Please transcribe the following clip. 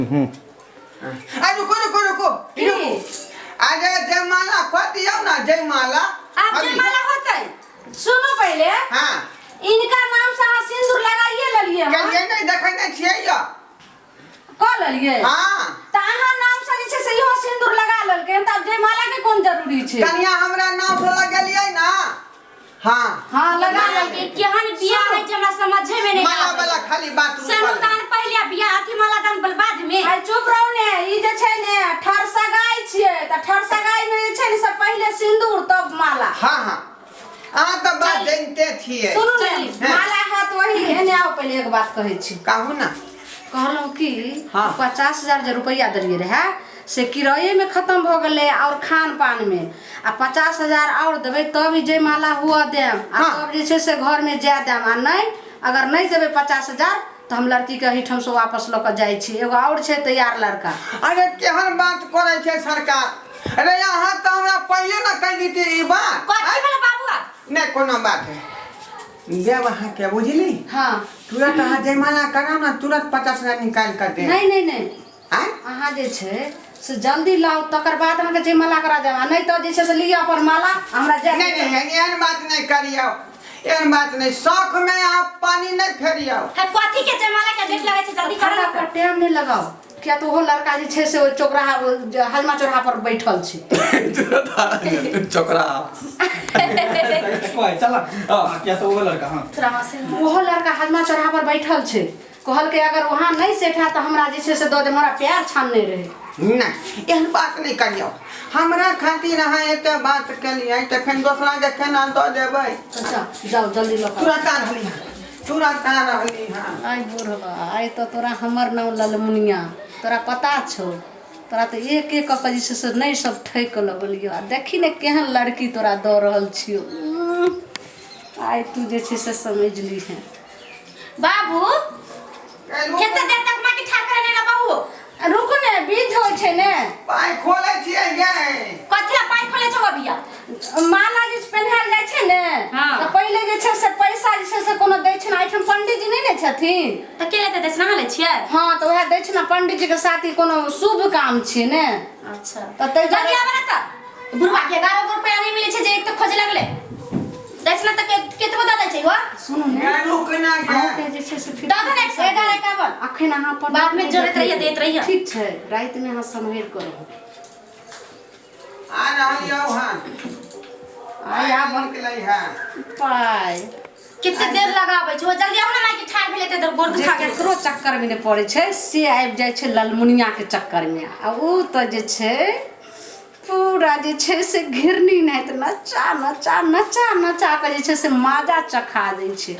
आ रुको रुको रुको। की? रुको। अरे जयमाला कऽ दियौ ना जयमाला। आब अभी। जयमाला होतै। सुनू पहिले। हाँ। इनका नाम से अहाँ सिंदूर लगाइए लेलियै हन। कहिए नहीं देखै नहीं छियै यौ। कऽ लेलियै? हाँ। तऽ अहाँ नाम से जे छै से इहो सिंदूर लगा लेलकै हन, तऽ आब जयमाला के कोन जरूरी छै? कनिया हमरा नाम से लगेलियै ना। हाँ। हाँ, लगा माला के केहन बियाह है जे हमरा समझे में नहीं माला आबै। वाला खाली बात रुकल है। सिनुरदान पहिले आ बियाह अथी माला दान बल बाद में। आइ चुप रहू ने, ई जे छै ने ठरसगाइ छियै, तऽ ठरसगाइ में जे छै ने से पहिले सिंदूर तब माला। हाँ हाँ, अहाँ तऽ बात चल। जानिते छियै। सुनू ने, चल। हाँ। माला हाथ वही एने आउ, पहिले एक बात कहै छी। कहू ना। कहलहुँ कि हाँ। 50,000 जे रुपैआ देलियै रहए से किरायेमे खतम भऽ गेलै आओर खान पानमे, आ 50,000 आओर देबै तब ई जयमाला हुअ देम आ हाँ। तब जे छै से घरमे जाय देम, आ नहि अगर नहि देबै 50,000 तऽ हम लड़कीके एहिठामसँ वापस लऽ कऽ जाइ छी, एगो आओर छै तैयार लड़का। अरे केहन बात करै छै सरकार, अरे अहाँ तऽ हमरा पहिले ने कहि दिती ई बात। कथी भेलै बाबू आब? नहि कोनो बात है, देब अहाँके, बुझली? हाँ। तुरंत अहाँ जयमाला कराउ ने, तुरंत 50,000 निकालि कऽ देब। नहीं नहीं नहीं। आँय? अहाँ जे छै से जल्दी लाउ, तकर बाद अहाँके जयमाला करा देब, आ नहि तऽ जे छै से लिअ अपन माला हमरा जाय। नहीं नहीं नहीं, एहन बात नहीं करियौ, एहन बात नहीं, शौक में अहाँ पानी नहीं फेरियौ। है कथी के जयमाला के डेट लगै छै, जल्दी करू ने। फटाफट, टाइम नहि लगाउ, किया तऽ ओहो लड़का जे छै से ओहि चौकराहा हजमा चौराहा पर बैठल छै। चौकरा चल हाँ, किया तो वो लड़का हाँ ओहो लड़का हजमा चौराहा पर बैठल छै, कहलकै अगर वहाँ नहि सेट हैत तऽ हमरा जे छै से दऽ दे, हमरा पैर छानने रहै। नहि एहन बात नहि करियौ, हमरा खातिर अहाँ एते बात केलियै तऽ फेर दोसरा के केना दऽ देबै? अच्छा जाउ जल्दी लऽ कऽ। तुरंत आ रहली हँ, तुरंत आ रहली हँ। आइ बुढ़वा, आइ तऽ तोरा हमर नाम ललमुनिया, तोरा पता छौ? तोरा तऽ एक एक कऽ कऽ जे छै से नहि सब ठकि कऽ लगलियौ, आ देखी ने केहन लड़की तोरा दऽ रहल छियौ। आइ तू जे छै से समझ लीहें। बाबू कते देर तक माटी ठाढ़ करे ने बाबू? रुक ने, बीज होइ छै ने। पाइ खोलै छियै गे। कथी ला पाइ खोलै छौ अभिया? माला जे पहिनायल जाइ छै ने। हाँ। तऽ पहिले जे छै से पैसा जे छै से कोनो दै छै ने, एहिठाम पंडीजी नहि ने छथिन। तऽ के लेतै दक्षिणा लै छियै? हाँ, तऽ उएह दै छै ने पंडीजी के साथ ही, कोनो शुभ काम छियै ने। अच्छा। तऽ ताहि जल्दी दुआरे आबै ने तऽ बुढ़वा के 11 गो रुपया नहीं मिलै छै जे एक तऽ खोजे लगलै। दक्षिणा तऽ केतबो दऽ दै छै हो। सुनू ने, गे रुक ना गे। अहाँके जे छै से फिर दऽ दे ने 11 51। अखन अहाँ अपन बाद में जोड़ैत रहिए, दैत रहिए। ठीक छै, रातिमे अहाँ सम्हरि कऽ रहू। आ रहलियौ हँ। आइ आब निकलै है। पाइ कते देर लगाबै छै हो, जल्दी आउ ने, माइके ठाढ़ भेलै तऽ गोर जे दुखा गेल। केकरो चक्करमे नहि पड़ै छै से आबि जाइ छै ललमुनियाके चक्करमे, आ ओ तऽ जे छै पूरा जे छै से घिरनी नाहित नचा नचा नचा नचा कऽ जे छै से माजा चखा दै छै।